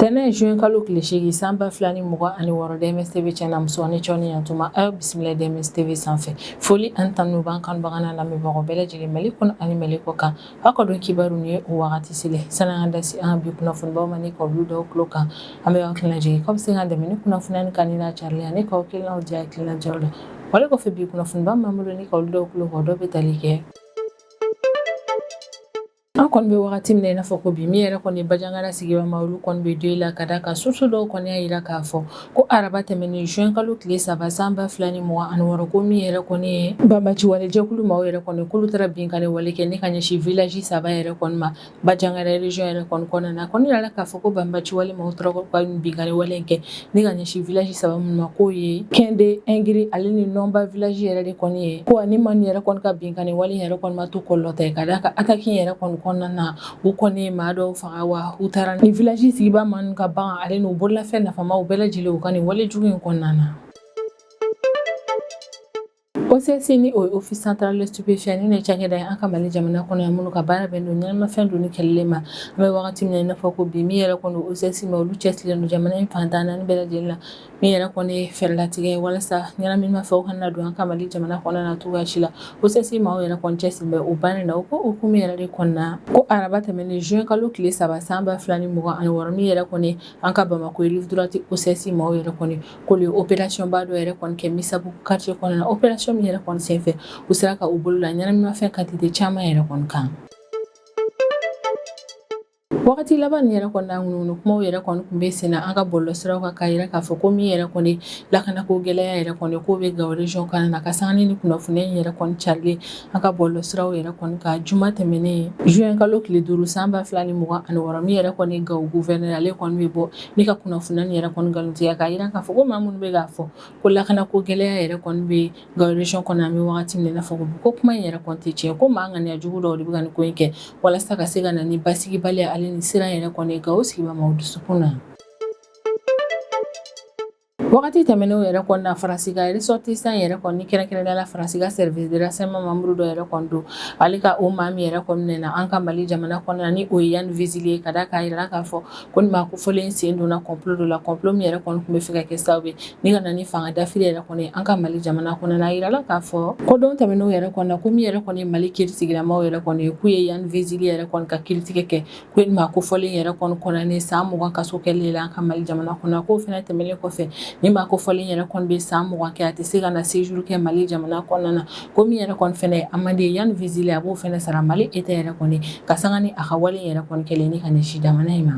Tɛnɛn juin kalo tile 8 san 2026, DMS TV cɛ n'a muso ni cɛw ni yantuma, aw bisimila DMS TV sanfɛ. Foli ani tanu b'an kanubaga n'a lamɛnbagaw bɛɛ lajɛlen, Mali kɔnɔ ani Mali kɔ kan. Aw ka don kibaru ni ye o wagati selen. Sani an ka da se an ka bi kunnafonibaw ma ni k'olu d'aw tulo kan, an bɛ aw hakili lajigin k'aw bɛ se k'an dɛmɛ ni kunnafoniya nin kanuni n'a carili ani k'aw hakilinaw di hakilina jaw la. Wale kɔfɛ, bi kunnafoniba min b'an bolo ni k'olu d'aw tulo kan, o dɔ bɛ tali kɛ an kɔni bɛ wagati min na i n'a fɔ ko bi, min yɛrɛ kɔni Bajangara sigibaa ma, olu kɔni bɛ deuil la ka da kan source dɔw kɔni y'a jira k'a fɔ ko araba tɛmɛnen juin kalo tile 3 san 2026, ko min yɛrɛ kɔni ye banbaci wale jɛkulu maaw yɛrɛ kɔni, k'olu taara binkanni wale kɛ ni ka ɲɛsin village saba yɛrɛ kɔni ma Bajangara région yɛrɛ kɔni kɔnɔna na. Kɔni yirala k'a fɔ ko banbaci wale maaw taara ka binkanni wale in kɛ ni ka ɲɛsin village saba minnu ma, k'o ye Kɛnde, Ɛngiri ale ni Nɔnba village yɛrɛ de kɔni ye. Ko ani maa yɛrɛ kɔni ka binkanni wale yɛrɛ kɔni ma to kɔlɔlɔ tɛ, ka d'a kan attaque yɛrɛ kɔni kɔnɔna na, u kɔni ye maa dɔw faga, wa u taara ni village sigibaa maa ninnu ka bagan ale n'u bololafɛn nafamaw bɛɛ lajɛlen u ka nin wale jugu in kɔnɔna na. OCS, ni o ye Office Central de Stupéfiant, ni ne cakɛda ye an ka Mali jamana kɔnɔ yan, minnu ka baara bɛnnen don ɲɛnamafɛn donni kɛlɛli ma. An bɛ wagati min na i n'a fɔ ko bi, min yɛrɛ kɔni OCS ma, olu cɛsirilen don jamana in fan tan naani bɛɛ lajɛlen na, min yɛrɛ kɔni ye fɛɛrɛlatigɛ ye walasa ɲɛnaminimafɛnw kana don an ka Mali jamana kɔnɔna na cogoya si la. OCS maaw yɛrɛ kɔni cɛsirilen bɛ o baara in na. O ko hukumu yɛrɛ de kɔnɔna, ko araba tɛmɛnen juin kalo tile 3 san 2026, min yɛrɛ kɔni an ka Bamakɔ rive droite OCS maaw yɛrɛ kɔni, k'olu ye opération ba dɔ yɛrɛ kɔni kɛ Misabugu quartier kɔnɔna na. Opération min yɛrɛ kɔni senfɛ, u sera ka u bolo la ɲɛnaminimafɛn quantité caman yɛrɛ kɔni kan. Wagati laban nin yɛrɛ kɔni na, ŋunuŋunu kumaw yɛrɛ kɔni tun bɛ sen na an ka bɔlɔlɔsiraw kan, k'a jira k'a fɔ ko min yɛrɛ kɔni lakanako gɛlɛya yɛrɛ kɔni k'o bɛ Gawo région kɔnɔna na, ka sanga ni kunnafoniya in yɛrɛ kɔni carilen an ka bɔlɔlɔsiraw yɛrɛ kɔni kan juma tɛmɛnen juin kalo tile 5 san 2026. Min yɛrɛ kɔni Gawo gouverneur, ale kɔni bɛ bɔ ni ka kunnafoniya nin yɛrɛ kɔni nkalontigiya, k'a jira k'a fɔ ko maa minnu bɛ k'a fɔ ko lakanako gɛlɛya yɛrɛ kɔni bɛ Gawo région kɔnɔ an bɛ wagati min na i n'a fɔ ko bi, ko kuma in yɛrɛ kɔni tɛ tiɲɛ, ko maa ŋaniya jugu dɔw de bɛ ka nin ko in kɛ walasa ka se ka na ni basigibaliya ale ni siran yɛrɛ kɔni Gawo sigibaa maaw dusukun na. Wagati tɛmɛnenw yɛrɛ kɔni na, Faransi ka ressortissant yɛrɛ kɔni, kɛrɛnkɛrɛnnenya la Faransi ka service de renseignement membre dɔ yɛrɛ kɔni don, ale ka o maa min yɛrɛ kɔni minɛna an ka Mali jamana kɔnɔna na, ni o ye Yann Vezilier ye, ka d'a kan a yirala k'a fɔ ko nin maa kofɔlen sen donna complot dɔ la, complot min yɛrɛ kɔni tun bɛ fɛ ka kɛ sababu ye ni ka na ni fanga dafiri yɛrɛ kɔni an ka Mali jamana kɔnɔna na. A yirala k'a fɔ ko don tɛmɛnenw yɛrɛ kɔni na, ko min yɛrɛ kɔni ye Mali kiiritigɛlamaaw yɛrɛ kɔni ye, k'u ye Yann Vezilier yɛrɛ kɔni ka kiiritigɛ kɛ, ko nin maa kofɔlen yɛrɛ kɔni condamné san 20 kaso kɛli la an ka Mali jamana kɔnɔ. K'o fana tɛmɛnen kɔfɛ, ni maa kofɔlen yɛrɛ kɔni bɛ san 20 kɛ, a tɛ se ka na séjour kɛ Mali jamana kɔnɔna na. Ko min yɛrɛ kɔni fana ye amende ye, Yann Vezilier a b'o fana sara Mali État yɛrɛ kɔni, ka sanga ni a ka wale yɛrɛ kɔni kɛlen ni ka ɲɛsin jamana in ma.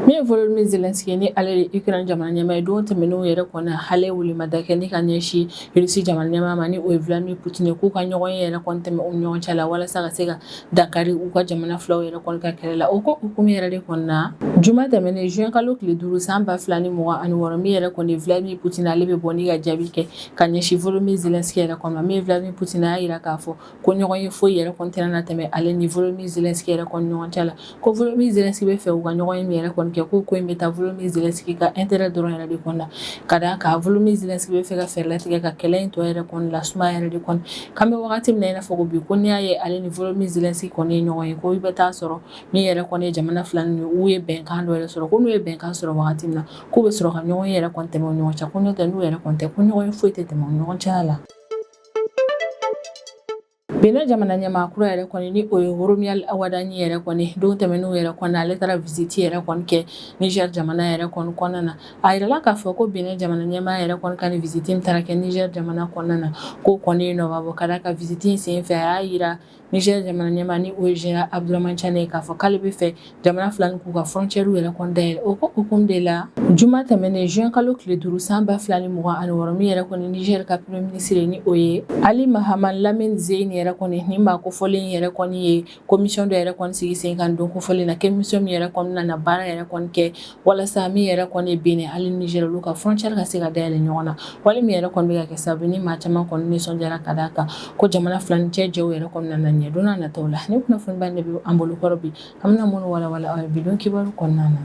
Min ye Volodymyr Zelensky, ni ale de Ukraine jamana ɲɛmaa ye, don tɛmɛnenw yɛrɛ kɔni ale welemada kɛ ni ka ɲɛsin Russie jamana ɲɛmaa ma, ni o ye Vladimir Poutine ye, k'u ka ɲɔgɔn ye yɛrɛ kɔni tɛmɛ u ni ɲɔgɔn cɛ la walasa ka se ka dankari u ka jamana filaw yɛrɛ kɔni ka kɛlɛ la. O ko hukumu yɛrɛ de kɔni na, juma tɛmɛnen juin kalo tile 5 san 2026, min yɛrɛ kɔni Vladimir Poutine, ale bɛ bɔ ni ka jaabi kɛ ka ɲɛsin Volodymyr Zelensky yɛrɛ kɔni ma. Min ye Vladimir Poutine, a y'a jira k'a fɔ ko ɲɔgɔn ye foyi yɛrɛ kɔni tɛna na tɛmɛ ale ni Volodymyr Zelensky yɛrɛ kɔni ɲɔgɔn cɛ la. Ko Volodymyr Zelensky bɛ fɛ u ka ɲɔgɔn ye min yɛrɛ kɔni kɛ, ko ko in bɛ taa Volodymyr Zelensky ka intérêt dɔrɔn yɛrɛ de kɔni na, ka d'a kan Volodymyr Zelensky bɛ fɛ ka fɛɛrɛ latigɛ ka kɛlɛ in tɔ yɛrɛ kɔni lasuma yɛrɛ de kɔni. K'an bɛ wagati min na i n'a fɔ ko bi, ko n'i y'a ye ale ni Volodymyr Zelensky kɔni ye ɲɔgɔn ye, ko i bɛ taa sɔrɔ min yɛrɛ kɔni ye jamana fila ninnu u ye bɛnkan dɔ yɛrɛ sɔrɔ, ko n'u ye bɛnkan sɔrɔ wagati min na, k'u bɛ sɔrɔ ka ɲɔgɔn ye yɛrɛ kɔni tɛmɛ u ni ɲɔgɔn cɛ, ko n'o tɛ n'u yɛrɛ kɔni tɛ, ko ɲɔgɔn ye foyi tɛ tɛmɛ u ni ɲɔgɔn cɛ la. Benin jamana ɲɛmaa kura yɛrɛ kɔni, ni o ye Romuald Wadagni yɛrɛ kɔni, don tɛmɛnenw yɛrɛ kɔni ale taara visite yɛrɛ kɔni kɛ Niger jamana yɛrɛ kɔni kɔnɔna na. A yirala k'a fɔ ko Benin jamana ɲɛmaa yɛrɛ kɔni ka nin visite min taara kɛ Niger jamana kɔnɔna na, k'o kɔni ye nɔba bɔ, ka d'a kan visite in senfɛ, a y'a yira Niger jamana ɲɛmaa, ni o ye Général Abdourahamane Tiani ye, k'a fɔ k'ale bɛ fɛ jamana fila nin k'u ka frontière yɛrɛ kɔni dayɛlɛ. O ko hukumu de la, juma tɛmɛnen juin kalo tile 5 san 2026, min yɛrɛ kɔni Niger ka premier ministre, ni o ye Ali Mahaman Lamine Zeine yɛrɛ kɔni, ni maa kofɔlen yɛrɛ kɔni ye commission dɔ yɛrɛ kɔni sigi sen kan don kofɔlen na, commission min yɛrɛ kɔni nana baara yɛrɛ kɔni kɛ walasa min yɛrɛ kɔni ye Benin ale Niger olu ka frontière ka se ka dayɛlɛ ɲɔgɔn na. Wale min yɛrɛ kɔni bɛ ka kɛ sababu ni maa caman kɔni nisɔndiyara, ka d'a kan ko jamana fila ni cɛ jɛw yɛrɛ kɔni nana ɲɛ don n'a nataw la. Ni kunnafoniba de bɛ an bolo kɔrɔ bi, an bɛna minnu walawala aw ye bi don kibaru kɔnɔna na.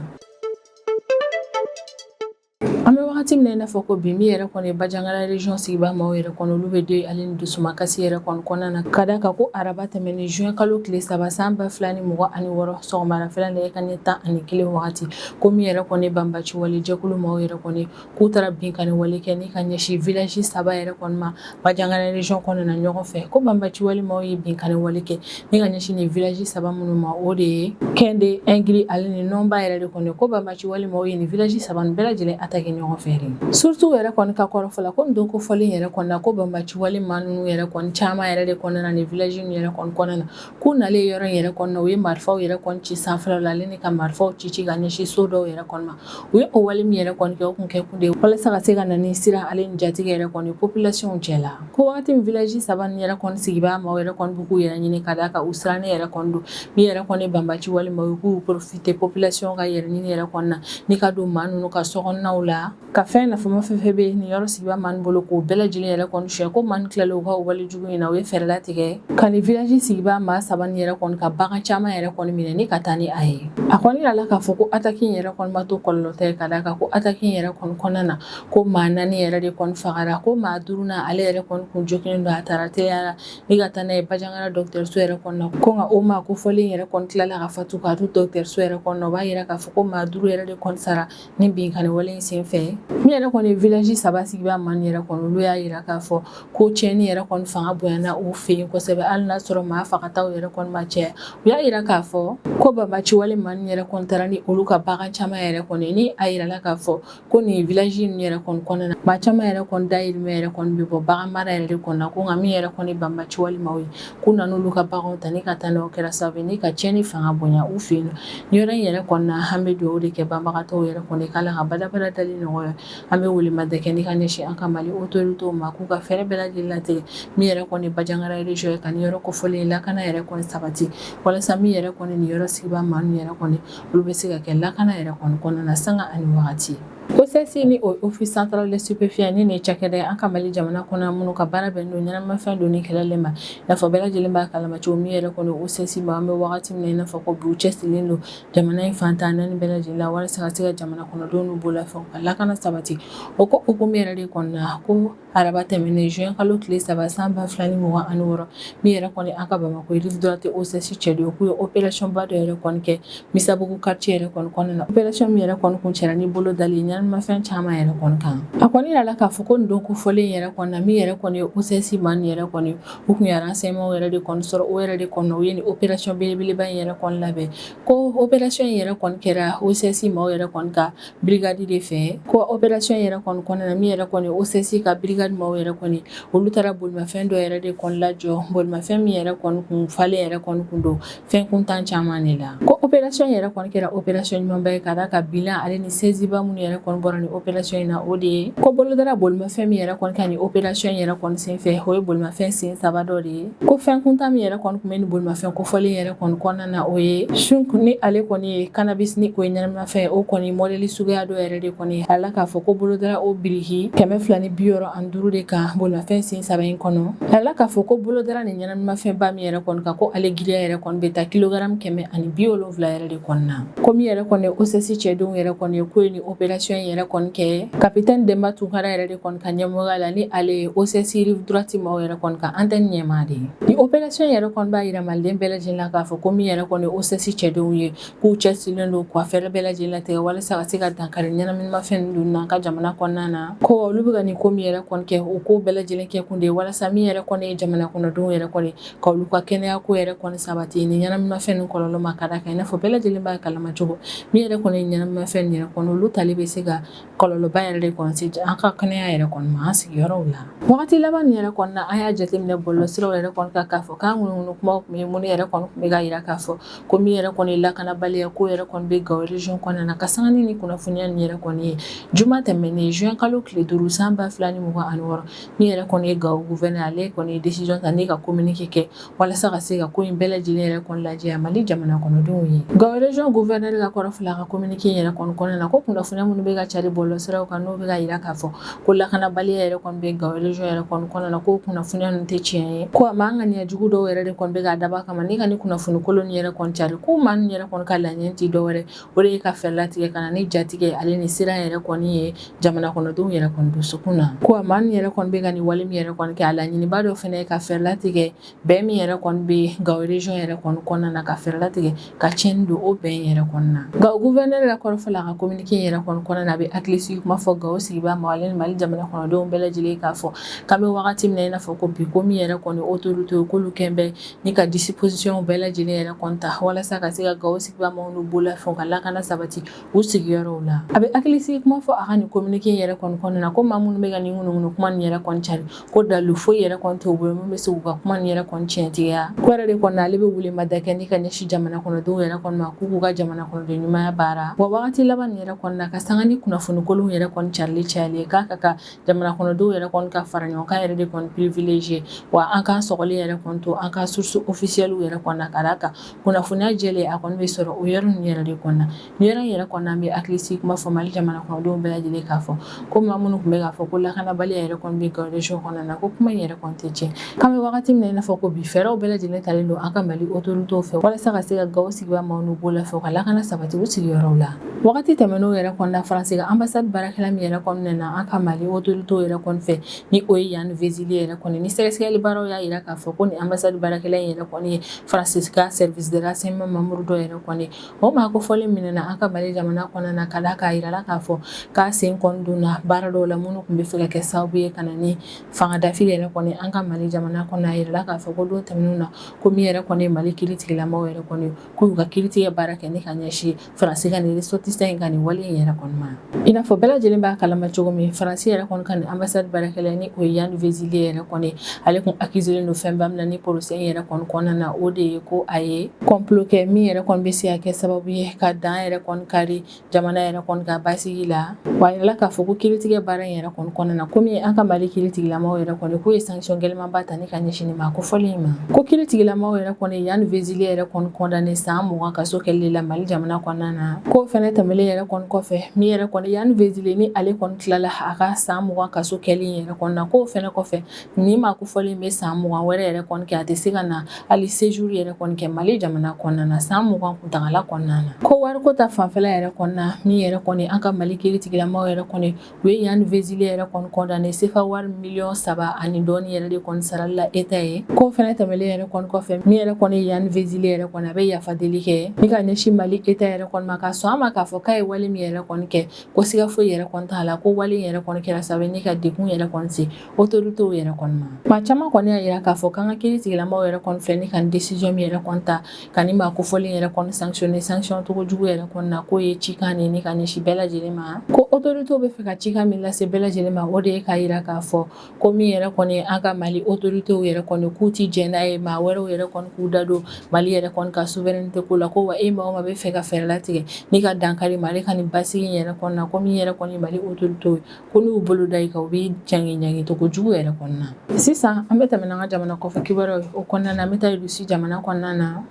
An bɛ wagati min na i n'a fɔ ko bi, min yɛrɛ kɔni Bandiagara région sigibaa maaw yɛrɛ kɔni, olu bɛ deuil ale ni dusumakasi yɛrɛ kɔni kɔnɔna na, ka da kan ko araba tɛmɛnen juin kalo tile 3 san 2026, sɔgɔmarafɛla nɛgɛ kanɲɛ 11 wagati, ko min yɛrɛ kɔni banbaci wale jɛkulu maaw yɛrɛ kɔni, k'u taara binkanni wale kɛ ni ka ɲɛsin village saba yɛrɛ kɔni ma Bandiagara région kɔnɔna na ɲɔgɔn fɛ. Ko banbaci wale maaw ye binkanni wale kɛ ni ka ɲɛsin nin village saba minnu ma, o de ye Kɛnde, Ɛngiri ale ni Nɔnba yɛrɛ de kɔni. Ko banbaci wale maaw ye nin village saba nin bɛɛ lajɛlen attaquer ɲɔgɔn fɛ de. Surtout yɛrɛ kɔni ka kɔrɔfɔ la, ko nin don kofɔlen yɛrɛ kɔni na, ko banbaci wale maa ninnu yɛrɛ kɔni caman yɛrɛ de kɔnɔna na nin village ninnu yɛrɛ kɔni kɔnɔna na, k'u nalen yɔrɔ in yɛrɛ kɔni na, u ye marifaw yɛrɛ kɔni ci sanfɛla la ale ni ka marifaw ci ci ka ɲɛsin so dɔw yɛrɛ kɔni ma. U ye o wale min yɛrɛ kɔni kɛ, o kun kɛ kun de ye walasa ka se ka na ni siran ale ni jatigɛ yɛrɛ kɔni population cɛ la. Ko wagati min village saba nin yɛrɛ kɔni sigibaa maaw yɛrɛ kɔni b'u k'u yɛrɛ ɲini, ka d'a kan u sirannen yɛrɛ kɔni don, min yɛrɛ kɔni banbaci wale maaw ye, k'u profiter population ka yɛrɛ ɲini yɛrɛ kɔni na ni ka don maa ninnu ka sokɔnɔnaw la, ka fɛn nafama fɛn fɛn bɛ nin yɔrɔ sigibaa maa bolo, k'o bɛɛ lajɛlen yɛrɛ kɔni suɲɛ. Ko maa tilalen u ka wale jugu in na, u ye fɛɛrɛ latigɛ ka nin village sigibaa maa saba nin yɛrɛ kɔni ka bagan caman yɛrɛ kɔni minɛ ni ka taa ni a ye. A kɔni yirala k'a fɔ ko attaque in yɛrɛ kɔni ma to kɔlɔlɔ tɛ, ka d'a kan ko attaque in yɛrɛ kɔni kɔnɔna na, ko maa naani yɛrɛ de kɔni fagara, ko maa duurunan ale yɛrɛ kɔni kun joginnen don, a taara teliya la ni ka taa n'a ye Bandiagara dɔgɔtɔrɔso yɛrɛ kɔnɔna na. Ko nka o maa kofɔlen yɛrɛ kɔni tilala ka fatu k'a to dɔgɔtɔrɔso yɛrɛ kɔnɔna na. O b'a yira k'a fɔ ko maa duuru yɛrɛ de kɔni sara ni binkanni wale in senfɛ. Min yɛrɛ kɔni village saba sigibaa maa yɛrɛ kɔni, olu y'a yira k'a fɔ ko tiɲɛni yɛrɛ kɔni fanga bonyana u fɛ yen kosɛbɛ, hali n'a sɔrɔ maa fagataw yɛrɛ kɔni ma caya. U y'a yira k'a fɔ ko banbaci wale maa yɛrɛ kɔni taara ni olu ka bagan caman yɛrɛ kɔni, ni a yirala k'a fɔ ko nin village ninnu yɛrɛ kɔni kɔnɔna na, maa caman yɛrɛ kɔni dayirimɛ yɛrɛ kɔni bɛ bɔ bagan mara yɛrɛ de kɔnɔ na. Ko nka min yɛrɛ kɔni banbaci wale maaw ye, k'u nana olu ka baganw ta ni ka taa n'o kɛra sababu ye ni ka tiɲɛni fanga bonya u fɛ yen. Nin yɔrɔ in yɛrɛ kɔni na, an bɛ dugawu de kɛ banbagatɔw yɛrɛ kɔni k'Ala ka badabada dali nɔgɔya. An bɛ welemada kɛ ni ka ɲɛsin an ka Mali autorités ma, k'u ka fɛɛrɛ bɛɛ lajɛlen latigɛ min yɛrɛ kɔni Bandiagara région ye, ka nin yɔrɔ kofɔlen lakana yɛrɛ kɔni sabati, walasa min yɛrɛ kɔni nin yɔrɔ sigibaa maa ninnu yɛrɛ kɔni, olu bɛ se ka kɛ lakana yɛrɛ kɔni kɔnɔna na sanga ani wagati. OCS ni o Office central des stupéfiants, ni nin cakɛda ye an ka Mali jamana kɔnɔ, minnu ka baara bɛnnen don ɲɛnamafɛn donni kɛlɛli ma. I n'a fɔ bɛɛ lajɛlen b'a kalama cogo min yɛrɛ kɔni, OCS ma, an bɛ wagati min na i n'a fɔ ko bi, u cɛsirilen don jamana in fan 14 bɛɛ lajɛlen la walasa ka se ka jamana kɔnɔdenw n'u bolofɛnw ka lakana sabati. O ko hukumu yɛrɛ de kɔnɔna, ko araba tɛmɛnen juin kalo tile 3 san 2026, min yɛrɛ kɔni an ka Bamakɔ rive droite OCS cɛdenw, k'u ye opération ba dɔ yɛrɛ kɔni kɛ Misabugu quartier yɛrɛ kɔni kɔnɔna na, opération min yɛrɛ kɔni kuncɛra ni bolo dali ɲɛnamafɛn caman yɛrɛ kɔni kan. A kɔni yirala k'a fɔ ko nin don kofɔlen yɛrɛ kɔni na, min yɛrɛ kɔni ye OCS maa nin yɛrɛ kɔni, u kun ye renseignement yɛrɛ de kɔni sɔrɔ, o yɛrɛ de kɔnɔ u ye nin opération belebeleba in yɛrɛ kɔni labɛn. Ko opération in yɛrɛ kɔni kɛra OCS maaw yɛrɛ kɔni ka brigade de fɛ. Ko opération yɛrɛ kɔni kɔnɔna na, min yɛrɛ kɔni OCS ka brigade maaw yɛrɛ kɔni, olu taara bolimafɛn dɔ yɛrɛ de kɔni lajɔ, bolimafɛn min yɛrɛ kɔni kun falen yɛrɛ kɔni kun don fɛn kuntan caman de la. Ko opération yɛrɛ kɔni kɛra opération ɲumanba ye, ka d'a kan bilan ale ni saisie ba minnu yɛrɛ kɔni bɔra ni opération in na, o de ye ko bolo dara bolimafɛn min yɛrɛ kɔni kan ni opération yɛrɛ kɔni senfɛ, o ye bolimafɛn sen saba dɔ de ye. Ko fɛn kuntan min yɛrɛ kɔni tun bɛ ni bolimafɛn kofɔlen yɛrɛ kɔni kɔnɔna na, o ye skunk, ni ale kɔni ye cannabis, ni o ye ɲɛnamafɛn, o kɔni modèle suguya dɔ yɛrɛ de kɔni. A la k'a fɔ ko bolo dara o biriki 265 de kan bolimafɛn sen saba in kɔnɔ. A la k'a fɔ ko bolo dara nin ɲɛnamafɛnba min yɛrɛ kɔni kan, ko ale giriya yɛrɛ kɔni bɛ taa kilogaramu 170 yɛrɛ de kɔni na. Ko min yɛrɛ kɔni OCS cɛdenw yɛrɛ kɔni ye, k'o ye nin opération in yɛrɛ kɔni kɛ capitaine Demba Tunkara yɛrɛ de kɔni ka ɲɛmɔgɔya la, ni ale ye OCS rive droite maaw yɛrɛ kɔni ka antenne ɲɛmaa de ye. Nin opération yɛrɛ kɔni b'a yira maliden bɛɛ lajɛlen la k'a fɔ ko min yɛrɛ kɔni OCS cɛdenw ye, k'u cɛsirilen don k'u fɛɛrɛ bɛɛ lajɛlen latigɛ walasa ka se ka dankari ɲɛnaminimafɛn ninnu na an ka jamana kɔnɔna na. Ko olu bɛ ka nin ko min yɛrɛ kɔni kɛ, o ko bɛɛ lajɛlen kɛ kun de ye walasa min yɛrɛ kɔni ye jamana kɔnɔdenw yɛrɛ kɔni, ka olu ka kɛnɛya ko yɛrɛ kɔni sabati ni ɲɛnaminimafɛn ninnu kɔlɔlɔ ma, ka d'a kan i n'a fɔ bɛɛ lajɛlen b'a kalama cogo min yɛrɛ kɔni ɲɛnaminimafɛn yɛrɛ kɔni, olu tali bɛ se ka kɔlɔlɔba yɛrɛ de kɔni se an ka kɛnɛya yɛrɛ kɔni ma an sigiyɔrɔw la. Wagati laban nin yɛrɛ kɔni na, an y'a jateminɛ bɔlɔlɔsiraw yɛrɛ kɔni kan k'a fɔ k'an ŋunuŋunu kumaw tun bɛ minnu yɛrɛ kɔni tun bɛ ka yira k'a fɔ ko min yɛrɛ kɔni lakanabaliya ko yɛrɛ kɔni bɛ Gawo région kɔnɔna na. Ka sanga ni kunnafoniya nin yɛrɛ kɔni ye, juma tɛmɛnen juin kalo tile 5 san 2026, min yɛrɛ kɔni ye Gawo gouverneur, ale kɔni ye décision ta ni ka communiqué kɛ walasa ka se ka ko in bɛɛ lajɛlen yɛrɛ kɔni lajɛya Mali jamana kɔnɔdenw ye. Gawo région gouverneur ka kɔrɔfɔ la, a ka communiqué yɛrɛ kɔni kɔnɔna na, ko kunnafoniya minnu bɛ ka cari bɔlɔlɔsiraw kan, n'o bɛ ka yira k'a fɔ ko lakanabaliya yɛrɛ kɔni bɛ Gao région yɛrɛ kɔni kɔnɔna na, ko kunnafoniya ninnu tɛ tiɲɛ ye, ko a maa ŋaniya jugu dɔw yɛrɛ de kɔni bɛ k'a dab'a kama ni ka ni kunnafoni kolon yɛrɛ kɔni cari, ko maa ninnu yɛrɛ kɔni ka laɲini tɛ dɔwɛrɛ, o de ye ka fɛɛrɛ latigɛ ka na ni jatigɛ ale ni siran yɛrɛ kɔni ye jamana kɔnɔdenw yɛrɛ kɔni dusukun na. Ko a maa ninnu yɛrɛ kɔni bɛ ka nin wale min yɛrɛ kɔni kɛ, a laɲiniba dɔ fana ye ka fɛɛrɛ latigɛ bɛn min yɛrɛ kɔni bɛ Gao région yɛrɛ kɔni kɔnɔna na, ka fɛɛrɛ latigɛ ka tiɲɛni don o bɛn yɛrɛ kɔni na. Gao gouverneur ka kɔrɔfɔ la, a ka communiqué yɛrɛ kɔni kɔnɔna na, a bɛ hakilisigi kuma fɔ Gao sigibaa ma ale ni Mali jamana kɔnɔdenw bɛɛ lajɛlen, k'a fɔ k'an bɛ wagati min na i n'a fɔ ko bi, ko min yɛrɛ kɔni autorité k'olu kɛn bɛ ni ka disposition bɛɛ lajɛlen yɛrɛ kɔni ta walasa ka se ka Gao sigibaa maaw n'u bolofɛnw ka lakana sabati u sigiyɔrɔw la. A bɛ hakilisigi kuma fɔ a ka nin communiqué yɛrɛ kɔni kɔnɔna na, ko maa minnu bɛ ka nin ŋunuŋunu kuma nin yɛrɛ kɔni cari, ko dalu foyi yɛrɛ kɔni t'u bolo min bɛ se k'u ka kuma nin yɛrɛ kɔni tiɲɛtigiya. Ko yɛrɛ de kɔni ale bɛ welemada kɛ ni ka ɲɛsin jamana kɔnɔdenw yɛrɛ kɔni ma, k'u k'u ka jamana kɔnɔden ɲumanya baara. Wa wagati laban nin yɛrɛ kɔni na, ka sanga ni kunnafoni kolonw yɛrɛ kɔni carili cayali ye, k'a ka kan jamana kɔnɔdenw yɛrɛ kɔni ka fara ɲɔgɔn kan yɛrɛ de kɔni privilégié, wa an k'an sɔgɔli yɛrɛ kɔni to an ka source officielle yɛrɛ kɔni na, ka d'a kan kunnafoniya jɛlen a kɔni bɛ sɔrɔ o yɔrɔ ninnu yɛrɛ de kɔnɔna. Nin yɔrɔ in yɛrɛ kɔnɔna, an bɛ hakilisigi kuma fɔ Mali jamana kɔnɔdenw bɛɛ lajɛlen, k'a fɔ ko maa minnu tun bɛ k'a fɔ ko lakanabaliya yɛrɛ kɔni bɛ Gao région kɔnɔna na, ko kuma in yɛrɛ kɔni tɛ tiɲɛ. K'an bɛ wagati min na i n'a fɔ ko bi, fɛɛrɛw bɛɛ lajɛlen talen don an ka Mali autorités fɛ walasa ka se ka Gao sigibaa maaw n'u bolofɛnw ka lakana sabati u sigiyɔrɔw la. Wagati tɛmɛnenw yɛrɛ kɔnɔna, Faransi ka ambassade baarakɛla min yɛrɛ kɔni nana an ka Mali autorités yɛrɛ kɔni fɛ, ni o ye Yann Vezilier yɛrɛ kɔni, ni sɛgɛsɛgɛli baaraw y'a jira k'a fɔ ko ni ambassade baarakɛla in yɛrɛ kɔni ye Faransi ka service de renseignement membre dɔ yɛrɛ kɔni, o maa kofɔlen minɛna an ka Mali jamana kɔnɔna na, ka d'a kan a yirala k'a fɔ k'a sen kɔni donna baara dɔw la minnu tun bɛ fɛ ka kɛ sababu ye ka na ni fanga dafiri yɛrɛ kɔni an ka Mali jamana kɔnɔ. A yirala k'a fɔ ko don tɛmɛnenw na, ko min yɛrɛ kɔni ye Mali kiiritigilamaw yɛrɛ kɔni, k'u y'u ka kiiritigɛ baara kɛ ni ka ɲɛsin Faransi ka nin ressortissant in ka nin wale in yɛrɛ kɔni ma. I n'a fɔ bɛɛ lajɛlen b'a kalama cogo min, Faransi yɛrɛ kɔni ka nin ambassade baarakɛla, ni o ye Yann Vezilier yɛrɛ kɔni, ale kun accusé don fɛnba min na ni procès in yɛrɛ kɔni kɔnɔna na, o de ye ko a ye complot kɛ min yɛrɛ kɔni bɛ se ka kɛ sababu ye ka dan yɛrɛ kɔni kari jamana yɛrɛ kɔni ka basigi la. Wa a yirala k'a fɔ ko kiiritigɛ baara in yɛrɛ kɔni kɔnɔna na, komi an ka Mali kiiritigilamaw yɛrɛ kɔni k'u ye sanction gɛlɛnmanba ta ni ka ɲɛsin nin maa kofɔlen in ma, ko kiiritigilamaw yɛrɛ kɔni Yann Vezilier yɛrɛ kɔni condamné san 20 kaso kɛli la Mali jamana kɔnɔna na. K'o fɛnɛ tɛmɛlen yɛrɛ kɔni kɔfɛ, min yɛrɛ kɔni Yann Vezilier ni ale kɔni tilala a ka san 20 kaso kɛli yɛrɛ kɔni na, k'o fɛnɛ kɔfɛ, nin maa kofɔlen bɛ san 20 wɛrɛ yɛrɛ kɔni kɛ, a tɛ se ka na hali séjour yɛrɛ kɔni kɛ Mali jamana kɔnɔna na san 20 kuntagala kɔnɔna na. Ko wariko ta fanfɛla yɛrɛ kɔni na, min yɛrɛ kɔni an ka Mali kiiritigilamaw yɛrɛ kɔni u ye Yann Vezilier yɛrɛ kɔni condamné sefa wari miliyɔn 3 ani dɔɔni yɛrɛ de kɔni sarali la État ye. K'o fɛnɛ tɛmɛlen yɛrɛ kɔni kɔfɛ, min yɛrɛ kɔni Yann Vezilier yɛrɛ kɔni, a bɛ yafa deli kɛ ni ka ɲɛsin Mali État yɛrɛ kɔni ma, ka sɔn a ma k'a fɔ k'a ye wale min yɛrɛ kɔni kɛ, ko siga foyi yɛrɛ kɔni t'a la, ko wale yɛrɛ kɔni kɛra sababu ni ka degun yɛrɛ kɔni se autorités yɛrɛ kɔni ma. Maa caman kɔni y'a jira k'a fɔ k'an ka kiiritigilamaw yɛrɛ kɔni filɛ ni ka décision min yɛrɛ kɔni ta ka nin maa kofɔlen yɛrɛ kɔni sanctionner sanction cogo jugu yɛrɛ kɔni na, k'o ye cikan de ni ka ɲɛsin bɛɛ lajɛlen ma. Ko autorités bɛ fɛ ka cikan min lase bɛɛ lajɛlen ma, o de ye k'a jira k'a fɔ ko min yɛrɛ kɔni an ka Mali autorités yɛrɛ kɔni, k'u ti jɛn n'a ye maa wɛrɛw yɛrɛ kɔni k'u da don Mali yɛrɛ kɔni ka souveraineté ko la. Ko wa e maa o maa bɛ fɛ ka fɛɛrɛ latigɛ ni ka dankari Mali ka nin basigi yɛrɛ kɔni na, ko min yɛrɛ kɔni Mali autorités ye, ko n'u bolo da i kan, u b'i ɲangi ɲangi cogo jugu yɛrɛ kɔnɔna na. Sisan an bɛ tɛmɛ n'an ka jamana kɔfɛ kibaruyaw ye. O kɔnɔna na, an bɛ taa Russie jamana kɔnɔna na.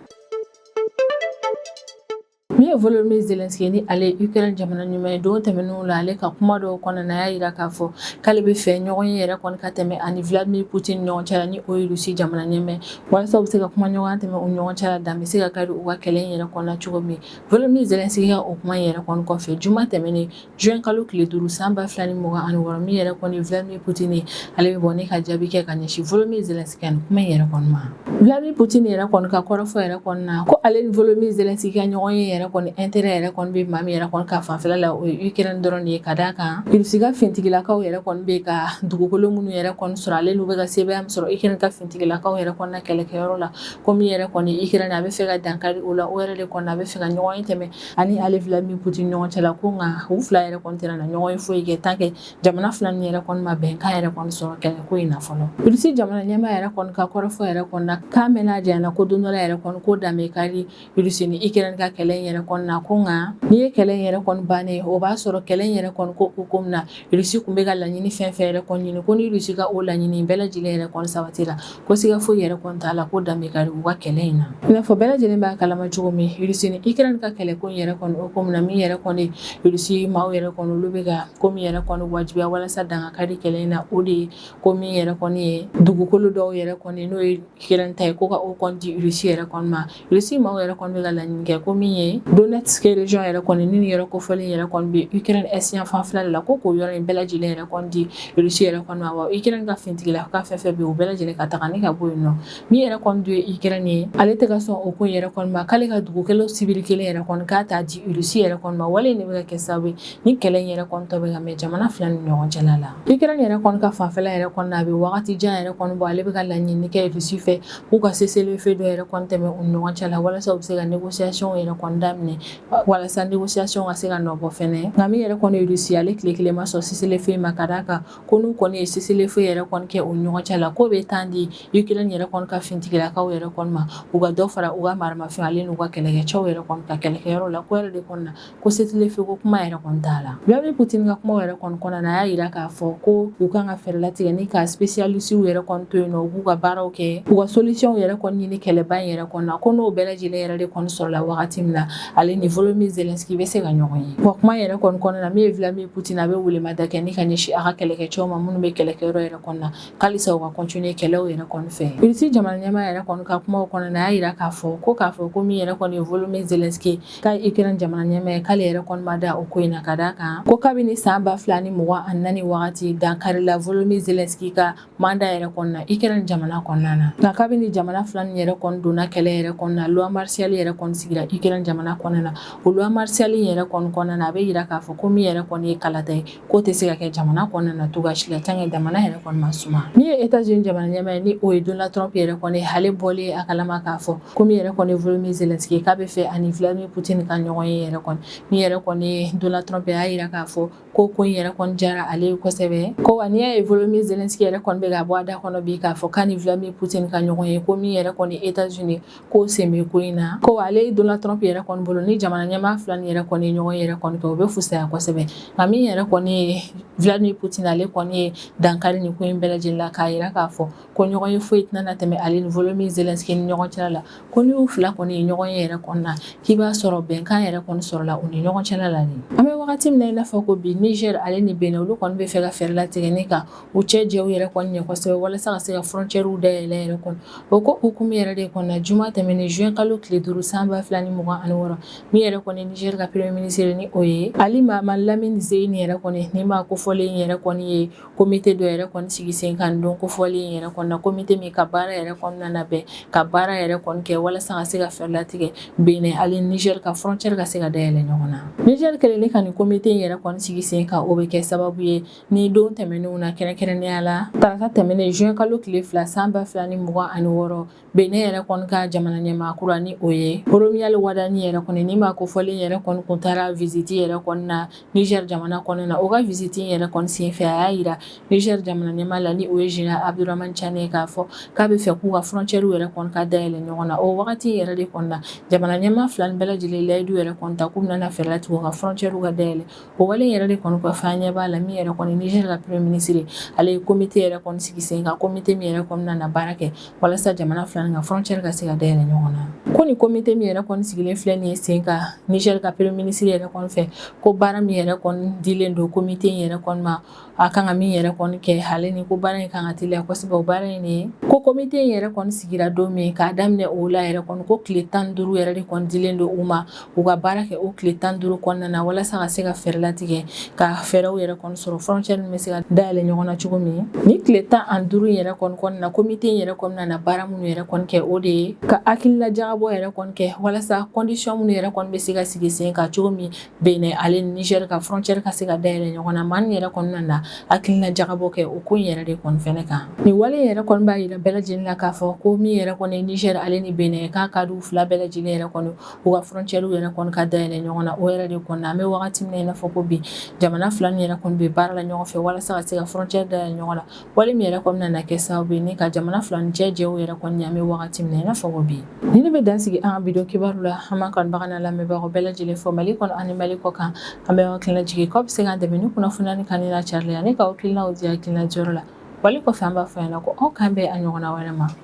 Min ye Volodymyr Zelensky ni ale ye Ukraine jamana ɲɛmaa ye, don tɛmɛnenw la, ale ka kuma dɔw kɔnɔna na, a y'a jira k'a fɔ k'ale bɛ fɛ ɲɔgɔn ye yɛrɛ kɔni ka tɛmɛ ani Vladimir Poutine ɲɔgɔn cɛ la, ni o ye Russie jamana ɲɛmaa, walasa u bɛ se ka kuma ɲɔgɔn tɛmɛ u ɲɔgɔn cɛ la, dan bɛ se ka kari u ka kɛlɛ in yɛrɛ kɔnɔna cogo min. Volodymyr Zelensky ka o kuma in yɛrɛ kɔni kɔfɛ, juma tɛmɛnen, juin kalo tile 5 san 2026, min yɛrɛ kɔni Vladimir Poutine, ale bɛ bɔ ni ka jaabi kɛ ka ɲɛsin Volodymyr Zelensky ka nin kuma in yɛrɛ kɔni ma. Vladimir Poutine yɛrɛ kɔni ka kɔrɔfɔ yɛrɛ kɔni na, ko ale ni Volodymyr Zelensky ka ɲɔgɔn ye yɛrɛ kɔni, intérêt yɛrɛ kɔni bɛ maa min yɛrɛ kɔni ka fanfɛla la, o ye Ukraine dɔrɔn de ye, ka d'a kan Russie ka fintigilakaw yɛrɛ kɔni bɛ ka dugukolo minnu yɛrɛ kɔni sɔrɔ, ale n'u bɛ ka sebaaya min sɔrɔ Ukraine ka fintigilakaw yɛrɛ kɔni na kɛlɛkɛyɔrɔ la, ko min yɛrɛ kɔni Ukraine a bɛ fɛ ka dankari o la, o yɛrɛ de kɔni a bɛ fɛ ka ɲɔgɔn ye tɛmɛ ani ale Vladimir Poutine ɲɔgɔn cɛ la. Ko nka u fila yɛrɛ kɔni tɛna na ɲɔgɔn ye foyi kɛ tant que jamana fila nin yɛrɛ kɔni ma bɛnkan yɛrɛ kɔni sɔrɔ kɛlɛko in na fɔlɔ. Russie jamana ɲɛmaa yɛrɛ kɔni ka kɔrɔfɔ yɛrɛ kɔni na, k'a mɛnna a janyana ko don dɔ la yɛrɛ kɔni ko dan bɛ kari Russie ni Ukraine ka kɛlɛ in yɛrɛ yɛrɛ kɔni na. Ko nka n'i ye kɛlɛ in yɛrɛ kɔni bannen, o b'a sɔrɔ kɛlɛ in yɛrɛ kɔni ko ko min na, Russie tun bɛ ka laɲini fɛn fɛn yɛrɛ kɔni ɲini, ko ni Russie ka o laɲini bɛɛ lajɛlen yɛrɛ kɔni sabatira, ko siga foyi yɛrɛ kɔni t'a la ko dan bɛ kari u ka kɛlɛ in na. I n'a fɔ bɛɛ lajɛlen b'a kalama cogo min, Russie ni Ukraine ka kɛlɛ ko in yɛrɛ kɔni o ko min na, min yɛrɛ kɔni Russie maaw yɛrɛ kɔni, olu bɛ ka ko min yɛrɛ kɔni wajibiya walasa dan ka kari kɛlɛ in na, o de ye ko min yɛrɛ kɔni ye dugukolo dɔw yɛrɛ kɔni, n'o ye Ukraine ta ye, ko ka o kɔni di Russie yɛrɛ kɔni ma. Russie maaw yɛrɛ kɔni bɛ ka laɲini kɛ ko min ye Donetsk région yɛrɛ kɔni, ni yɔrɔ kofɔlen yɛrɛ kɔni bɛ Ukraine est yan fan fila la, ko k'o yɔrɔ in bɛɛ lajɛlen yɛrɛ kɔni di Russie yɛrɛ kɔni ma. Wa Ukraine ka finitigilaka fɛn fɛn bɛ yen, o bɛɛ lajɛlen ka taga ni ka bɔ yen nɔ. Min yɛrɛ kɔni dun ye Ukraine ye, ale tɛ ka sɔn o ko yɛrɛ kɔni ma, k'ale ka dugukolo sibiri kelen yɛrɛ kɔni k'a t'a di Russie yɛrɛ kɔni ma. Wale in de bɛ ka kɛ sababu ye ni kɛlɛ in yɛrɛ kɔni tɔ bɛ ka mɛn jamana fila ni ɲɔgɔn cɛla la. Ukraine yɛrɛ kɔni ka fanfɛla yɛrɛ kɔni na, a bɛ wagati jan yɛrɛ kɔni bɔ, ale bɛ ka laɲini kɛ Russie fɛ k'u ka cessez-le-feu dɔ yɛrɛ kɔni tɛmɛ u ni ɲɔgɔn cɛ la, walasa u bɛ se ka négociation yɛrɛ kɔni daminɛ, walasa négociation ka se ka nɔ bɔ fɛnɛ. Nka min yɛrɛ kɔni ye Russie, ale tile kelen ma sɔn cessez-le-feu ma, ka d'a kan ko n'u kɔni ye cessez-le-feu yɛrɛ kɔni kɛ u ni ɲɔgɔn cɛ la, k'o bɛ temps di Ukraine yɛrɛ kɔni ka finitigilakaw yɛrɛ kɔni ma, u ka dɔ fara u ka maramafɛn ale n'u ka kɛlɛkɛcɛw yɛrɛ kɔni ka kɛlɛkɛyɔrɔ la. Ko yɛrɛ de kɔni na, ko cessez-le-feu ko kuma yɛrɛ kɔni t'a la. Vladimir Poutine ka kuma yɛrɛ kɔni kɔnɔna na, a y'a jira k'a fɔ ko u kan ka fɛɛrɛ latigɛ ni ka spécialistes yɛrɛ kɔni to yen nɔ, u k'u ka baaraw kɛ, u ka solution yɛrɛ kɔni ɲini kɛlɛba in yɛrɛ kɔni na. Ko n'o bɛɛ lajɛlen yɛrɛ de kɔni sɔrɔla wagati min na, ale ni Volodymyr Zelensky bɛ se ka ɲɔgɔn ye. Wa kuma yɛrɛ kɔni kɔnɔna na, min ye Vladimir Poutine, a bɛ welemada kɛ ni ka ɲɛsin a ka kɛlɛkɛcɛw ma minnu bɛ kɛlɛkɛyɔrɔ yɛrɛ kɔni na, k'alisa u ka continuer kɛlɛw yɛrɛ kɔni fɛ. Russie jamana ɲɛmaa yɛrɛ kɔni ka kumaw kɔnɔna na, a y'a jira k'a fɔ ko min yɛrɛ kɔni ye Volodymyr Zelensky ka Ukraine jamana ɲɛmaa ye, k'ale yɛrɛ kɔni ma da o ko in na, ka d'a kan ko kabini san 2024 wagati, dankarila Volodymyr Zelensky ka mandat yɛrɛ kɔnɔna na Ukraine jamana kɔnɔna na. Nka kabini jamana fila nin yɛrɛ kɔni donna kɛlɛ yɛrɛ kɔnɔna na, loi martiale yɛrɛ kɔni sigira Ukraine jamana kɔnɔna na. O loi martiale yɛrɛ kɔni kɔnɔna na, a bɛ yira k'a fɔ ko min yɛrɛ kɔni ye kalata ye, k'o tɛ se ka kɛ jamana kɔnɔna na cogoya si la tant que jamana yɛrɛ kɔni ma suma. Min ye États-Unis jamana ɲɛmaa ye, ni o ye Donald Trump yɛrɛ kɔni ye, ale bɔlen a kalama k'a fɔ ko min yɛrɛ kɔni ye Volodymyr Zelensky, k'a bɛ fɛ ani Vladimir Poutine ka ɲɔgɔn ye yɛrɛ kɔni. Min yɛrɛ kɔni ye Donald Trump, y'a jira k'a fɔ ko in yɛrɛ kɔni diyara ale ye kosɛbɛ, ko wa n'i y'a ye Volodymyr Zelensky yɛrɛ kɔni bɛ ka bɔ a da kɔnɔ bi k'a fɔ k'a ni Vladimir Poutine ka ɲɔgɔn ye, ko min yɛrɛ kɔni États-Unis k'o sen bɛ ko in na. Ko ale Donald Trump yɛrɛ kɔni bolo, ni jamana ɲɛmaa fila nin yɛrɛ kɔni ye ɲɔgɔn yɛrɛ kɔni kɛ, o bɛ fusaya kosɛbɛ. Nka min yɛrɛ kɔni ye Vladimir Poutine, ale kɔni ye dankari nin ko in bɛɛ lajɛlen la, k'a jira k'a fɔ ko ɲɔgɔn ye foyi tɛna tɛmɛ ale ni Volodymyr Zelensky ni ɲɔgɔn cɛla la. Ko n'u fila kɔni ye ɲɔgɔn ye yɛrɛ kɔni na, k'i b'a sɔrɔ bɛnkan yɛrɛ kɔni sɔrɔla u ni ɲɔgɔn cɛla la de. An bɛ wagati min na i n'a fɔ ko bi, Niger ale ni Benin, olu kɔni bɛ fɛ ka fɛɛrɛ latigɛ ni ka u cɛ jɛw yɛrɛ kɔni ɲɛ kosɛbɛ, walasa ka se ka frontières dayɛlɛ yɛrɛ kɔni. O ko hukumu yɛrɛ de kɔnɔ, juma tɛmɛnen, juin kalo tile 5 san 2026, min yɛrɛ kɔni Niger ka premier ministre, ni o ye Ali Mahaman Lamine Zeine yɛrɛ kɔni, ni maa kofɔlen yɛrɛ kɔni ye comité dɔ yɛrɛ kɔni sigi sen kan don kofɔlen yɛrɛ kɔni na, comité min ka baara yɛrɛ kɔnɔna na bɛn ka baara yɛrɛ kɔni kɛ walasa ka se ka fɛɛrɛ latigɛ Benin ale Niger ka frontière ka se ka dayɛlɛ ɲɔgɔn na. Niger kɛlen ka nin comité in yɛrɛ kɔni sigi sen kan, o bɛ kɛ sababu ye ni don tɛmɛnenw na, kɛrɛnkɛrɛnnenya la tarata tɛmɛnen, juin kalo tile 2 san 2026, Benin yɛrɛ kɔni ka jamana ɲɛmaa kura, ni o ye Romuald Wadagni yɛrɛ kɔni, ni maa kofɔlen yɛrɛ kɔni kun taara visite yɛrɛ kɔni na Niger jamana kɔnɔna na. O ka visite yɛrɛ kɔni senfɛ, a y'a yira Niger jamana ɲɛmaa la, ni o ye Général Abdourahamane Tiani, k'a fɔ k'a bɛ fɛ k'u ka frontière yɛrɛ kɔni ka dayɛlɛ ɲɔgɔn na. O wagati yɛrɛ de kɔni na, jamana ɲɛmaa fila nin bɛɛ lajɛlen layidu yɛrɛ kɔni ta k'u bɛna fɛɛrɛ latigɛ u ka frontière ka dayɛlɛ. O wale yɛrɛ de kɔni kɔfɛ, an ɲɛ b'a la min yɛrɛ kɔni Niger ka premier ministre, ale ye comité yɛrɛ kɔni sigi sen kan, comité min yɛrɛ kɔni nana baara kɛ walasa jamana fila nin ka frontière ka se ka dayɛlɛ ɲɔgɔn na. Ko nin comité min yɛrɛ kɔni sigilen filɛ nin ye sen kan Niger ka premier ministre yɛrɛ kɔni fɛ, ko baara min yɛrɛ kɔni dilen don comité in yɛrɛ kɔni ma, a kan ka min yɛrɛ kɔni kɛ, ale ni ko baara in kan ka teliya kosɛbɛ. O baara in de ko comité in yɛrɛ kɔni sigira don min, k'a daminɛ o la yɛrɛ kɔni, ko tile 15 yɛrɛ de kɔni dilen don u ma, u ka baara kɛ o tile 15 kɔnɔna na, walasa ka se ka fɛɛrɛ latigɛ ka fɛɛrɛw yɛrɛ kɔni sɔrɔ, frontière bɛ se ka dayɛlɛ ɲɔgɔn na cogo min. Ni tile 15 yɛrɛ kɔni kɔnɔna na, comité in yɛrɛ kɔnɔna na, baara minnu yɛrɛ kɔni kɛ, o de ye ka hakilila jagabɔ yɛrɛ kɔni kɛ walasa condition minnu yɛrɛ kɔni bɛ se ka sigi sen kan cogo min, Benin ale ni Niger ka frontière ka se ka dayɛlɛ ɲɔgɔn na. Maa min yɛrɛ kɔnɔna na, hakilina jagabɔ kɛ o ko in yɛrɛ de kɔni fɛnɛ kan. Nin wale yɛrɛ kɔni b'a yira bɛɛ lajɛlen na k'a fɔ ko min yɛrɛ kɔni Niger ale ni Benin, k'a ka di u fila bɛɛ lajɛlen yɛrɛ kɔni, u ka frontière yɛrɛ kɔni ka dayɛlɛ ɲɔgɔn na. O yɛrɛ de kɔni, an bɛ wagati min na i n'a fɔ ko bi, jamana fila nin yɛrɛ kɔni bɛ baara la ɲɔgɔn fɛ walasa ka se ka frontière dayɛlɛ ɲɔgɔn na, wale min yɛrɛ kɔni nana kɛ sababu ye ni ka jamana fila ni cɛ jɛw yɛrɛ kɔni, an bɛ wagati min na i n'a fɔ ko bi. Ni ne bɛ dan sigi an ka bi don kibaru la, an b'an ka kanubaga n'a lamɛnbagaw bɛɛ lajɛlen fo Mali kɔnɔ ani Mali kɔ kan. An bɛ aw hakilina jigin k'aw bɛ se k'an dɛmɛ ni kunnafoniya ni kanuni n'a carili ye ani k'aw hakilinaw di hakilina jɔyɔrɔ la. Wale kɔfɛ, an b'a fɔ ɲɛna ko aw k'an bɛn a ɲɔgɔnna wɛrɛ ma.